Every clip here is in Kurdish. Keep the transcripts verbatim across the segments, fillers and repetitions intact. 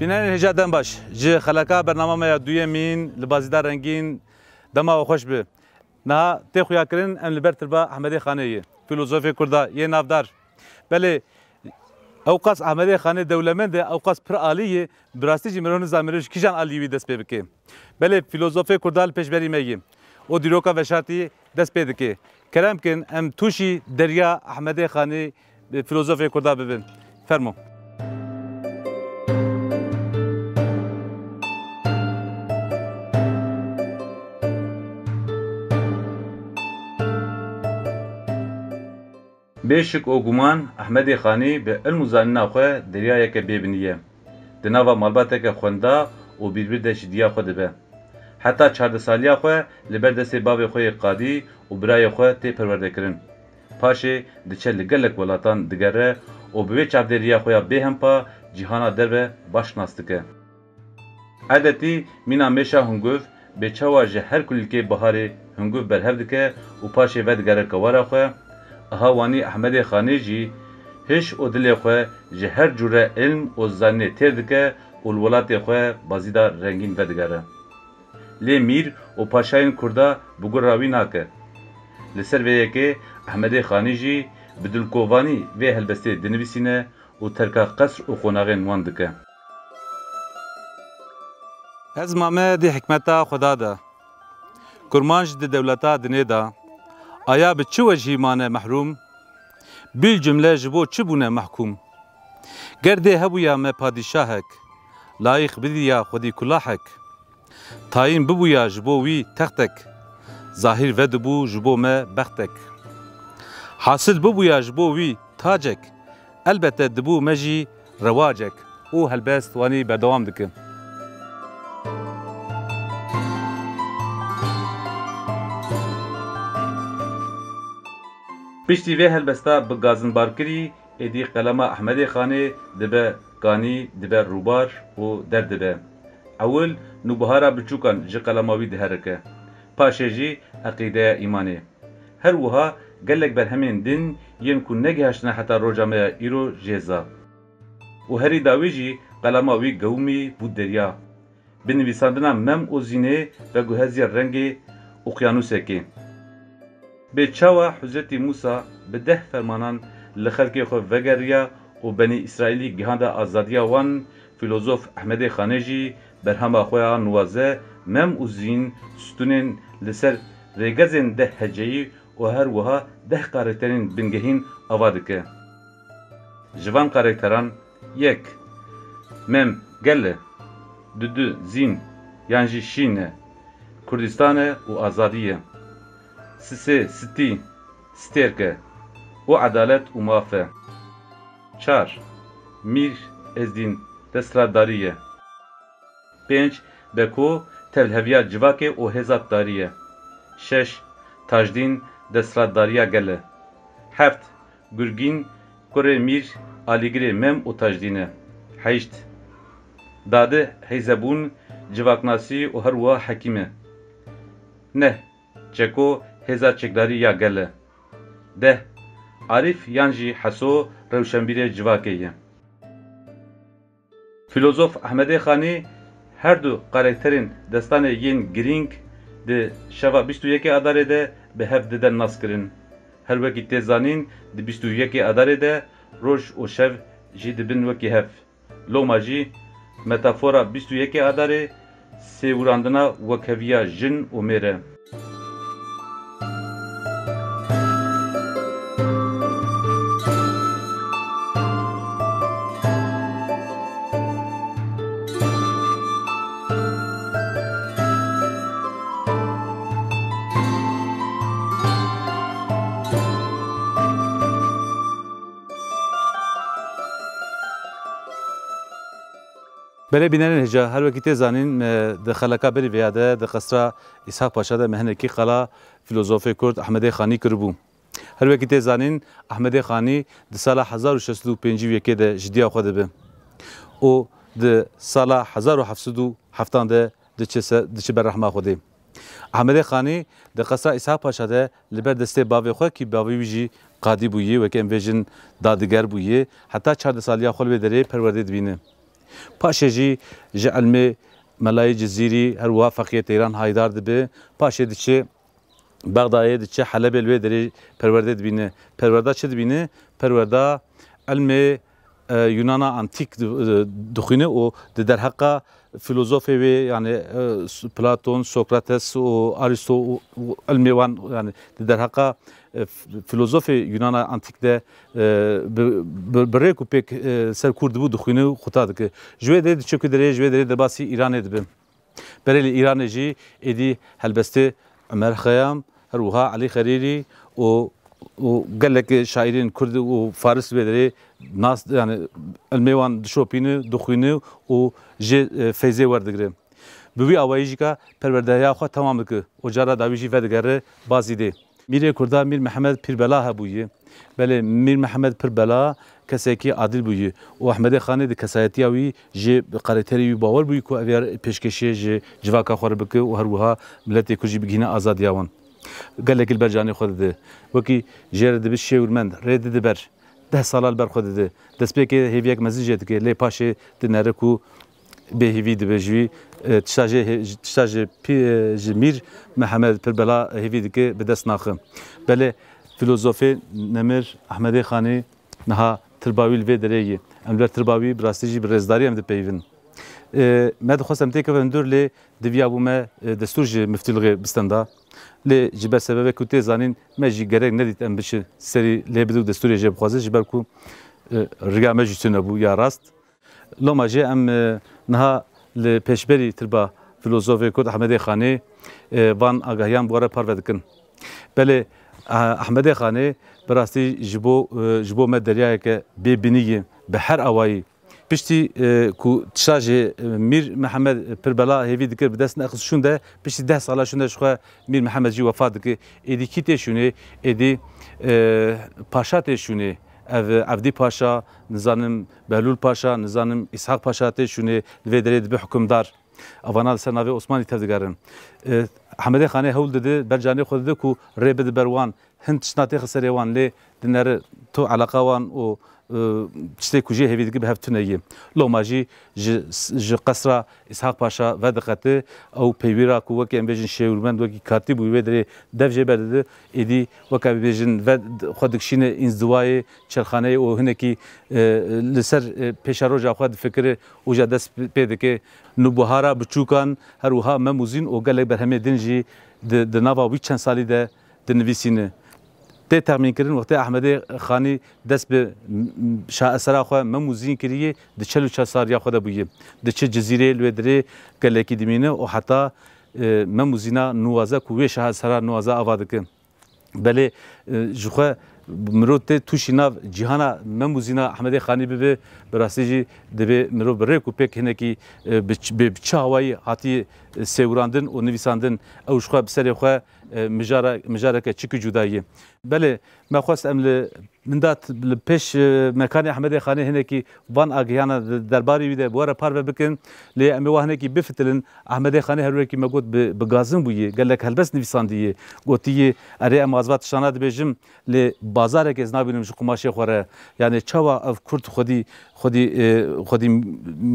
Bînerên hêja dem baş. Ji xeleka bernama me ya duyemîn li Bazîda Rengîn dema we xweş bi. Niha tê xuyakirin em li ber tirba Ehmedê Xanê yê, fîlozofê Kurda yê navdar. Belê, ewqas Ehmedê Xanê dewlemend e, ewqas pir alî ye, bi rastî jî mirov nizane mirov ji kîjan alî wî dest pê bike. Belê, fîlozofê Kurda li pêşberî me yê. Û dîroka veşartî dest pê dike. Kerem kin em tûşî derya Ehmedê Xanê, fîlozofê Kurda bibin. Fermo. Bê şik û guman Ehmedê Xanî bi ilm û zanîna xwe deryayeke bê binî ye. Di nava malbateke xwenda û bîrbîr de ji diya xwe dibe. Heta çardeh saliya xwe li ber destê bavê xwe yê qadî û birayê xwe tê perwerdekirin. Paşê diçe li gelek welatan digere û bi wê çavdêriya xwe ya bêhempa cîhana derve baş nas dike. Edetî mîna mêşa hunguv bê çawa ji her kulîlkê biharê hunguv berhev dike û paşê vedigere kewara xwe, aha wanî Ehmedê Xanê jî hiş û dilê xwe ji her cûre ilm û zanînê têr dike û li welatê xwe Bazîda Rengîn vedigere. Lê mîr û paşayên Kurda bi gura wî nake. Li ser vê yekê Ehmedê Xanî jî bi dilkovanî vê helbestê dinivîsîne û terka qesr û qonaxên wan dike. Ez mame di hikmeta Xweda de. Kurmanc di dewleta dinê de. Aya bi çi wecihî mane mehrûm? Bîl cumle ji bo çi bûne mehkûm? Ger dê hebûya me padîşahek, layîq bidiya xwedî kulahek. Tayîn bibûya ji bo wî textek, zahîr vedibû ji bo me bextek. Hasil bibûya ji bo wî tacek, elbete dibû me jî rewacek û helbest wanî berdewam dike. Piştî vê helbesta bi gazinbarkirî, êdî qelema Ehmedê Xanê dibe kanî, dibe rûbar û derdibe. Ewil nûbihara biçûkan ji qelema wî diherike. Paşê jî eqîdeya îmanê. Her wiha gelek berhemên din yên ku negihiştine heta roja me ya îro jê za. Û herî dawî jî qelema wî gewimî bû derya. Bi nivîsandina Mem û Zînê veguheziye rengê oqyanûsekê. Bê çawa Huzretî Mûsa bi deh fermanan li xelkê xwe vegeriya û Benî Îsraîlî gihanda azadiya wan, fîlozof Ehmedê Xanê jî berhema xwe ya nuwaze Mem û Zîn stûnên li ser rêgezên deh heceyî û her wiha deh karakterên bingehîn ava dike. Ji van karakteran: yek. Mem, gel e. Dudu, zîn, yan jî şîn e. Kurdistan e û azadî ye. Sisê, sitî, stêrk e. Û edalet û maf e. Çar. Mîr, Ezdîn, desthilatdarî ye. Pênc. Beko, tevliheviya civakê û hêza darî ye. Şeş. Tajdîn, desthilatdariya gel e. Heft. Gurgîn, kurê mîr, alîgirê Mem û Tajdîn e. Heşt. Dadi, heyzebûn, civaknasî û her wiha hekîm e. Neh. Çeko, hêza çekdarî ya gel e. Deh. Arîf yan jî Heso, rewşenbîrê civakê ye. Fîlozof Ehmedê Xanî her du karakterên destanê yên girîng di şeva bîst û yekê Adarê de bi hev dide naskirin. Her wekî tê zanîn, di bîst û yekê Adarê de roj û şev jî dibin wekî hev. Loma jî metafora bîst û yekê Adarê sêwirandina wekheviya jin û mêr e. Belê bînerên hêja, her wekî tê zanîn, me di xeleka berî vêya de di qesra Îshak Paşa de me hinekî qala fîlozofê Kurd Ehmedê Xanî kiribû. Her wekî tê zanîn, Ehmedê Xanî di sala hezar û şeş sed û pêncî û yekê de ji diya xwe dibe û di sala hezar û heft sed û heftan de diçe se-, diçe ber rehma Xwedê. Ehmedê Xanî di qesra Îshak Paşa de li ber destê bavê xwe, kî bavê wî jî qadî bûye, weke em vêjin dadiger bûye, heta çardeh saliya xwe li wê derê perwerdê dibîne. Paşê jî ji ilmê Melayê Cizîrî, her wiha Feqiyê Teyran haydar dibe. Paşê diçe Bexdayê, diçe Helebê, li wê derê perwerde dibîne. Perwerda çi dibîne? Perwerda ilmê, e, Yunana Antîk di-, e, dixwîne û di derheqa filozofê wê, yani, e, S-, Platon, Sokrates û Aristo û, û ilmê wan, yani, di derheqa, e, f-, filozofê Yunana Antîk de, e, bi, bi, bi rêk û pêk, e, ser kûr dibû, dixwîne û xuta dike. Ji wê derê diçe ku derê, ji wê derê derbasî Îranê dibe. Berê li Îranê jî êdî helbestê Umer Xeyam, her wiha Elî Xerîrî û, û gelek şaîrên kurd û faris wê derê nas, yani ilmê wan dişopîne, dixwîne û jê, e, feyzê werdigire. Bi wî awayî jî ka perwerdeya xwe temam dike û cara dawî jî vedigere Bazîdê. Mîrê Kurda Mîr Mihemed Pîrbela hebûye. Belê, Mîr Mihemed Pîrbela kesekî adil bûye û Ehmedê Xanê di kesayetiya wî jê bi karakterê wî bawer bûye ku ev ya pêşkêşiyê ji civaka xwe re bike û her wiha miletê Kurd jî bigihîne azadiya wan. Gelekî li ber canê xwe dide. Wekî jê re dibe şêwirmend, rê dide ber. Deh sala li ber xwe dide. Destpêkê hêviyek mezin jê dike, lê paşê dinere ku bêhêvî dibe ji wî, e, tişta jê hê-, tişta ji pî-, e, ji Mîr Mihemed Pîrbela hêvî dike, bi dest naxe. Belê, filozofê nemir Ehmedê Xanî niha tirba wî li vê derê ye. Em li ber tirba wî bi rastî jî bi rêzdarî em dipeyivin. E, me dixwest em têkevin hundir, lê diviya bû me, e, destûr ji Miftîlixê bistenda. Lê ji ber sebebê ku tê zanîn, me jî gerek nedît em biçin serî lê bidin û destûrê jê bixwazin, ji ber ku, e, riya me jî tune bû ya rast. Loma jî em, e, niha li pêşberî tirba filozofê Kurd Ehmedê Xanê, e, van agahiyan bi we re parve dikin. Belê, e, Ehmedê Xanê bi rastî ji bo, e, ji bo me deryayeke bê binî ye, bi her awayî. Piştî, e, ku tişa ji, e, Mîr Mihemed Pîrbela hêvî dikir, bi dest nexist şûnde, piştî deh sala şûnde ji xwe Mîr Mihemed jî wefat dike. Êdî kî tê şûnê? Êdî, e, paşa tê şûnê. Ev, Evdî Paşa, nizanim Behlûl Paşa, nizanim Îshak Paşa tê şûnê, li vê derê dibe hukimdar. Evana li ser navê Osmanî tevdigerin. E, Ehmedê Xanê hewl dide, ber canê xwe dide ku rê bide ber wan. Hin tiştna têxe serê wan, lê dinere tu eleqa wan û, e, tiştê ku jê hêvî dike bi hev tune ye. Loma jî ji, ji qesra Îshak Paşa vediqete, ew peywîra ku wekî em bêjin şêwirmend, wekî katîb bû, wê derê dev jê berdide, êdî weke bêjin ve xwe dikişîne înziwayê, çerxaneyê û hinekî, e, li ser, e, pêşeroja xwe difikire û ja dest pê dike. Nûbihara biçûkan, her wiha Mem û Zîn û gelek berhemê din jî di, di nava wî çend salî de dinivîsîne. Tê texmînkirin, wextê Ehmedê Xanî dest bi m-, m-, şaesera xwe Mem û Zîn kiriye, di çel û çar saliya xwe de bûye. Diçe Cizîrê, li wê dirê gelekî dimîne û heta, e, Mem û Zîna nuwaze ku wê şaesera nuwaze ava dike. Belê, e, ji xwe mirov tê tûşî nav cîhana Mem û Zîna Ehmedê Xanî bibe, bi rastî jî divê mirov bi rêk û pêk hinekî, e, bi ç-, bi, bi çi awayî hatiye, e, sêwirandin û nivîsandin, ew ji xwe bi serê xwe, e, mijara-, mijareke çikî cuda ye. Belê, me xwest em li, min dat li pêş, e, mekanê Ehmedê Xanê hinekî van agihiyana di derbarê wî de bi we re parve bikin. Lê em ê wa hinekî bifitilin. Ehmedê Xanê her wekî me got bi, bi gazin bûye. Gelek helbest nivîsandiye. Gotiye, erê, em ez va tiştana dibêjim, lê bazarek ez nabînim ji qumaşê xwe re. Yani çawa ev kurd xwedî, xwedî, e, xwedî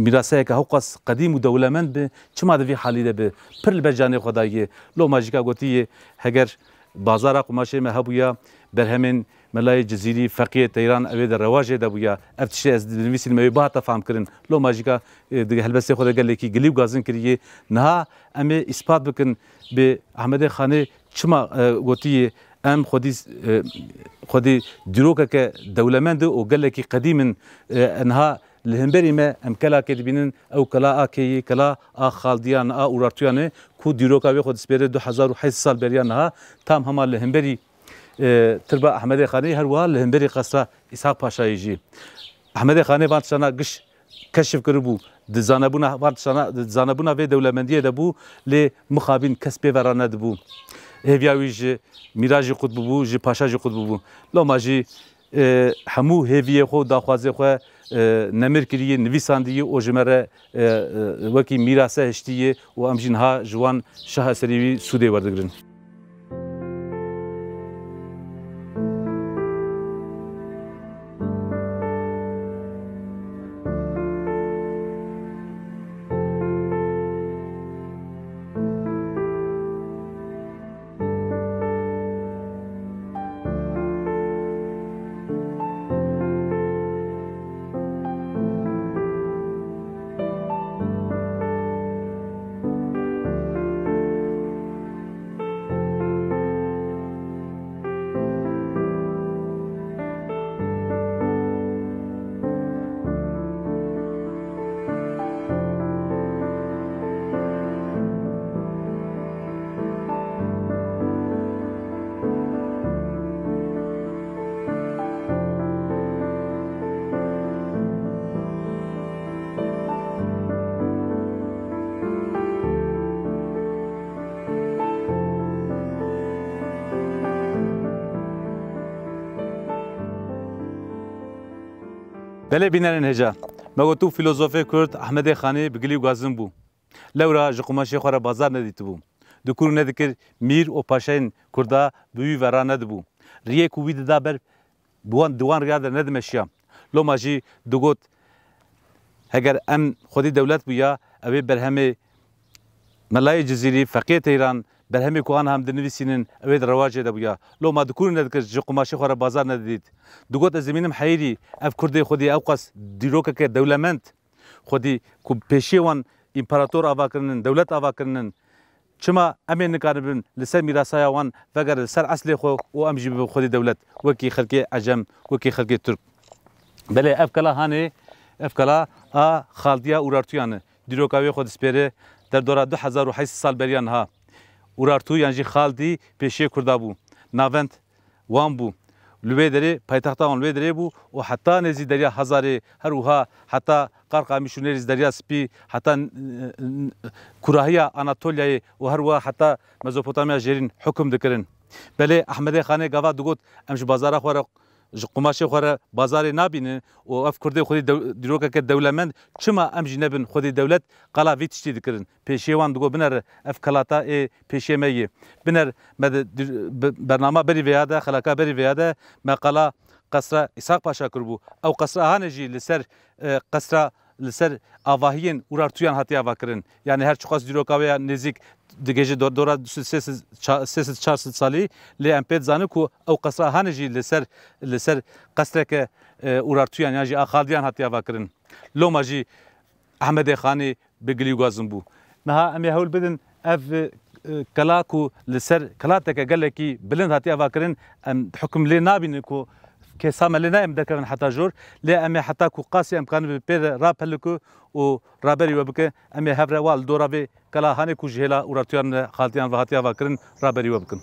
mîraseyeke hewqas qedîm û dewlemend bi, çima di vî halî de bi? Pir li ber canê xwe daye. Loma jî ka gotiye, heger bazara qumaşê me hebûya, berhemên Melayê Cizîrî, Feqiyê Teyran, ew ê de rewa jê de bûya. Ev tiştê ez dinivîsînim, ew ê bihata fehmkirin. Loma jî ka, e, di helbestê xwe de gelekî gilî û gazin kiriye. Niha em ê îspat bikin bi Ehmedê Xanê çima, e, gotiye, em xwedî, e, xwedî dîrokeke dewlemend û gelekî qedîm in. E, niha li hemberî me em kelakê dibînin, ew kela a kê ye, kela a Xaldiyan, a Urartuyan e, ku dîroka wê xwe dispêre du hezar û heyt sal beriya niha, tam hema li hemberî, e, tirba Ehmedê Xanê, her wiha li hemberî qesra Îshak Paşayê jî. Ehmedê Xanê van tiştana giş keşif kiribû, di zanebûna van tiştana, di zanebûna vê dewlemendiyê de bû, lê mixabin kes pê ve re nedibû. Hêviya wî ji mîra jî qut bûbû, ji paşa jî qut bûbû. Loma jî, e, hemû hêviyê xwe û daxwazê xwe, e, nemir kiriye, nivîsandiye û ji me re, e, e, wekî mîrase hiştiye û em jî niha ji wan şaheserî wî sûdê werdigirin. Belê bînerên hêja. Me got û filozofê Kurd Ehmedê Xanî bi gilî û gazin bû. Lewra ji qumaşê xwe re bazar nedîtibû. Dikir û nedikir mîr û paşayên Kurda bi wî ve ranedibû. Riyê ku wî dida ber bi wan, di wan riya de nedimeşiya. Loma jî digot, heger em xwedî dewlet bûya, ew ê berhemê Melayê Cizîrî, Feqiyê Teyran, berhemê ku aniha em dinivîsînin, ew ê di rewacê de bûya. Loma dikir û nedikir ji qumaşê xwe re bazar nedidît. Digot, ez dimînim heyîrî ev Kurdê xwedî ewqas dîrokeke dewlemend xwedî ku pêşiyê wan împarator ava kirinin, dewlet ava kirinin, çima em ê nikaribin li ser mîrasaya wan vegerin li ser eslê xwe û em jî bibin xwedî dewlet, wekî xelkê Ecem, wekî xelkê Tirk? Belê ev kela Hanê, ev kela a Xaldiya Urartuyan e. Dîroka wê xwe dispêre derdora du hezar û heyt sal beriya niha. Urartu yan jî Xaldî pêşiyê Kurda bû. Navend wan bû. Li wê derê, paytexta wan li wê derê bû û heta nêzî Derya Hazarê, her wiha heta Qarqamîş û nêrîz Derya Spî, heta, e, e, kurahiya Anatolyayê û her wiha heta Mezopotamya Jêrîn hukum dikirin. Belê Ehmedê Xanê gava digot, em ji bazara xwe re, ji qumaşê xwe re bazarê nabînin û ev Kurdê xwedî dew-, dîrokeke dewlemend, çima em jî nebin xwedî dewlet, qala vî tiştî dikirin. Pêşiyê wan digot, binere, ev kelata ê pêşiyê me yê. Biner, me di, di, bi, bernama berî vêya de, xelaka berî vêya de, me qala qesra Îshak Paşa kiribû. Ew qesra Hanê jî li ser, e, qesra, li ser avahiyên Urartuyan hatiye avakirin. Yani her çiqas dîroka wê ya nêzîk digihêje do-, dora sê sed, ça-, sê sed çar sed salî, lê em pê dizanin ku ew qesra Hanê jî li ser, li ser qesreke, e, Urartuyan yan jî a Xaldiyan hatiye avakirin. Loma jî Ehmedê Xanê bi gilî û gazin bû. Niha em ê hewl bidin ev, e, kela ku li ser kelateke gelekî bilind hatiye avakirin, em hukum lê nabînin ku kêsa me lê nayê em derkevin heta jor, lê em ê heta ku qasî em kanibin pê re rapeliku û raberî we bike, em ê hev re wa li dora vê kela Hanê ku ji hêla Urartuyan re Xaldiyan ve hatiye avakirin, raberî we bikin.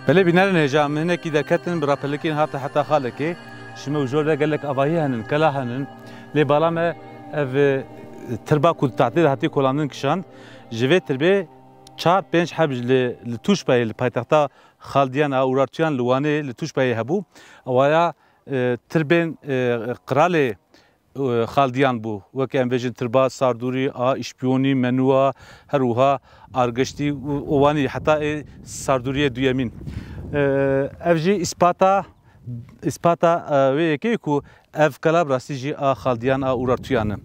Belê bînerên hêja, em hinekî derketin bi rapelikên hate heta xalekê. Ji me û jor de gelek avahî henin, kela henin. Lê bala me ev, e, tirba ku di tahtê de hatî kolandin kişand. Ji vê tirbê çar pênc heb li, li Tûşpayê, li paytexta Xaldiyan a Urartuyan li Wanê, li Tûşpayê hebû. Ewaya, e, tirbên, e, qiralê, e, Xaldiyan bû. Weke em bêjin tirba Sardûrî a Îşpiyonî, Menûa, her wiha Argiştî û, û Wanî heta ê Sardûriyê duyemîn. E, ev jî îspata, îspata, e, wê yekê ku ev kela bi rastî jî a Xaldiyan a Urartuyan e.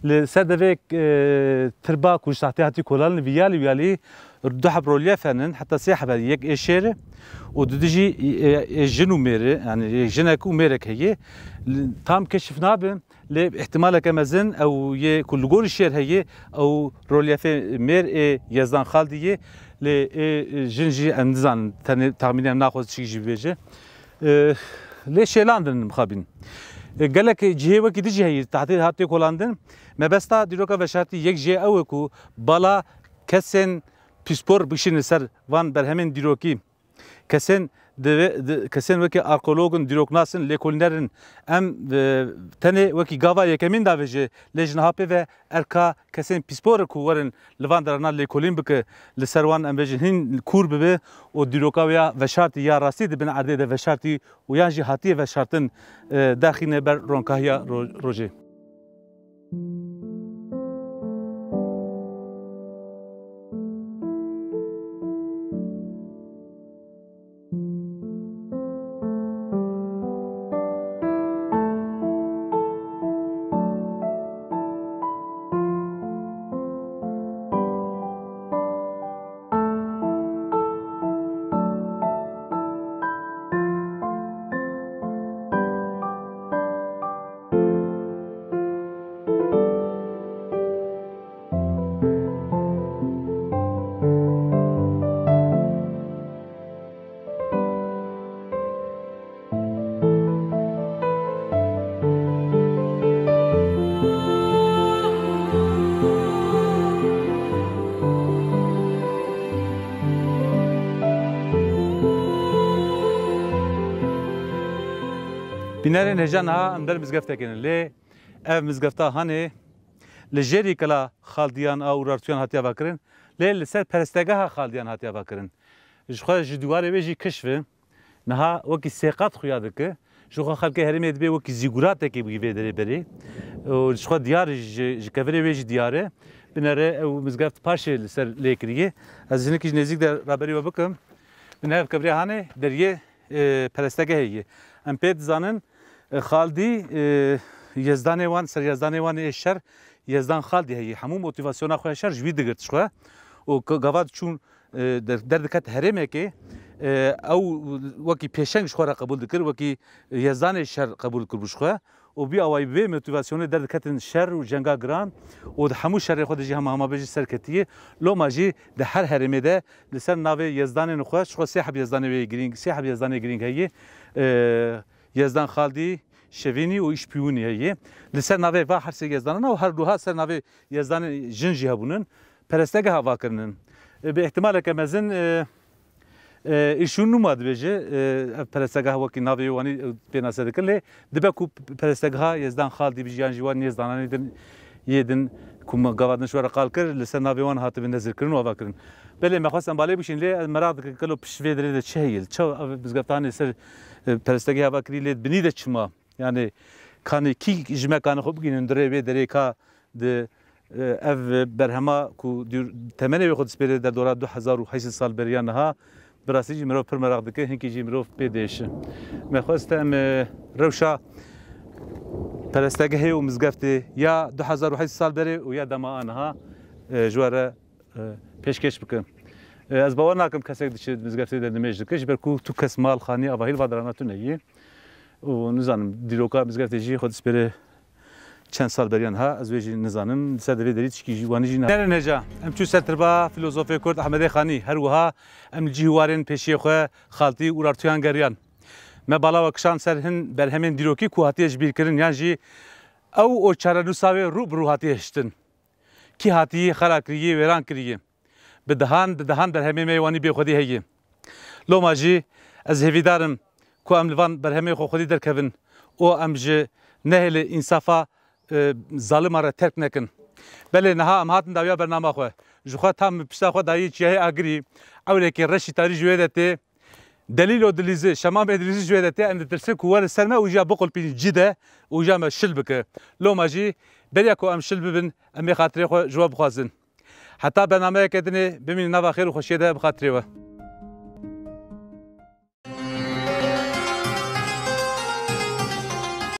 Li ser devê, e, tirba ku ji tahtê hatî kolandin vîyalî wîyalî du heb rolyef henin, heta sê heb, yek ê şêr e û didijî, e, ê jin û mêr e, yani ê jinek û mêrek heye. Li, tam keşif nabe, lê îhtimaleke mezin ew yê ku li gorî şêr heye, ew rolyefê mêr ê Yezdan Xaldî yê, lê ê jin jî em nizanin, tenê texmînê em naxwazin çi jî bibêje. E, lê şêlandin mixabin. E, gelek cihê wekî dijî heye, tahtê hatê kolandin. Mebesta dîroka veşartî yek jê ew e ku bala kesên pîspor bişînin ser van berhemên dîrokî. Kesên di, di, kesên wekî arkeolog in, dîroknas in, lêkolîner in. Em, e, tenê wekî gava yekemîn davêje, lê ji niha pê ve erka kesên pîspor e ku werin li van derana lêkolîn bike, li ser wan em bêjin hîn kûr bibe û dîroka wê ya veşartî ya rastî di bin erdê de veşartî û yan jî hatiye veşartin, e, derxîne ber ronkahiya ro-, rojê. Nerê neja niha em der mizgeftekê ne. Lê ev mizgefta hanê li jêrî kela Xaldiyan a Urartuyan hatiye vekirin. Lê li ser perestegeha Xaldiyan hatiye vekirin. Ji xwe ji dîwarê wê jî kişf e. Niha wekî sêqat xuya dike. Ji xwe xelkê herêmê dibê wekî zîguratekê bûyî vê derê berê. Û ji xwe diyar e, ji, ji kevirê wê jî diyar e. Binere ew mizgeft paşê li ser lê kiriye. Ez hinekî ji nêzîk de raberî we bikim. Binere ev kevirê hanê deriyê, e, perestegehê ye. Em pê dizanin, e, Xaldî, e, yezdanê wan, ser yezdanê wan ê şer, yezdan Xaldî heye. Hemû motivasyona xwe şer ji wî digirt ji xwe. Û k-, gava diçûn, e, der-, derdiket herêmekê, e, ew wekî pêşeng ji xwe re qebûl dikir, wekî yezdanê şer qebûl dikir bû ji xwe. Û bî awayî bi vê motivasyonê derdiketin şer û cenga giran û di hemû şerê xwe de jî hema hema bê jî serketiye. Loma jî di her herêmê de li ser navê yezdanên xwe, ji xwe sê heb yezdanê wê girîng, sê heb yezdanê girîng heye. E, Yezdan Xaldî, Şevînî û Îşpîwûnî heye. Li ser navê va her sê yezdanan û her duha ser navê yezdanê jin jî hebûnin. Perestegeha va kirinin. E, bi îhtimaleke mezin, e, e, Îşûn Nûma dibêje, e, ev perestegeh wekî navê wanî, e, pênase dikin, lê dibe ku perestegeha Yezdan Xaldî bijî yan jî wan yezdananê din, yê din ku me gava din ji we re qal kir, li ser navê wan hatibe nezirkirin û ava kirin. Belê me xwest em balê bişîn, lê ez meraq dikim gelo pişt vê derê de çi heye? Çawa ev mizgeftanê ser, e, perestegeha va kirî, lê binî de çima? Yani kanê kî ji me kanê xwe bigînin di rê vê derê ka di, e, ev berhema ku dûr-, temenê wê xwe dispêre derdora du hezar û heşt sed sal beriya niha, bi rastî jî mirov pir meraq dike, hinkî jî mirov pê diêşe. Me xwest em, e, rewşa perestegehê û mizgeftê ya du hezar û heşt sal berê û ya dema a niha, e, ji we re, e, pêşkêş bikim. E, ez bawer nakim kesek diçe mizgeftê de nimêj dike, ji ber ku tu kes mal, xanî, avahî li va derana tune yî. Û nizanim, dîroka mizgeftê jî xwe dispêre çend sal beriyan ha, ez wê jî nizanim. Li ser devê derî tişkî jî wanî jî ne. Nere neca, em çû ser tirba filozofê Kurd Ehmedê Xanî. Her wiha em li cihê warên pêşiyê xwe, Xaltî û Urartuyan geriyan. Me bala we kişand ser hin berhemên dîrokî ku hatiye ji bîr kirin, yan jî ew û çarenûsa wê rû bi rû hatiye hiştin. Kî hatiyî xera kiriyî, wêran kiriyî. Bi dehan, bi dehan berhemê me yê wanî bêxwedî heye. Loma jî ez hêvîdar im ku em li van berhemê xwe xwedî derkevin û em ji nehêlê însafa, e, zaliman re terk nekin. Belê niha em hatin dawiya bernama xwe. Ji xwe tam pişta xwe dayî çiyayê Agirî, ewlekî reşî tarî ji wê de tê. Delîlo dilîzi, şemamê dilîzi ji wê de tê, em ditirsin ku were ser me û jiya biqulpînin cî de û jiya me şil bike. Loma jî beriya ku em şil bibin, em ê xatirê xwe ji we bixwazin. Heta bernameyeke dinê bimînin nava xêr û xweşiyê de bi xatirê we.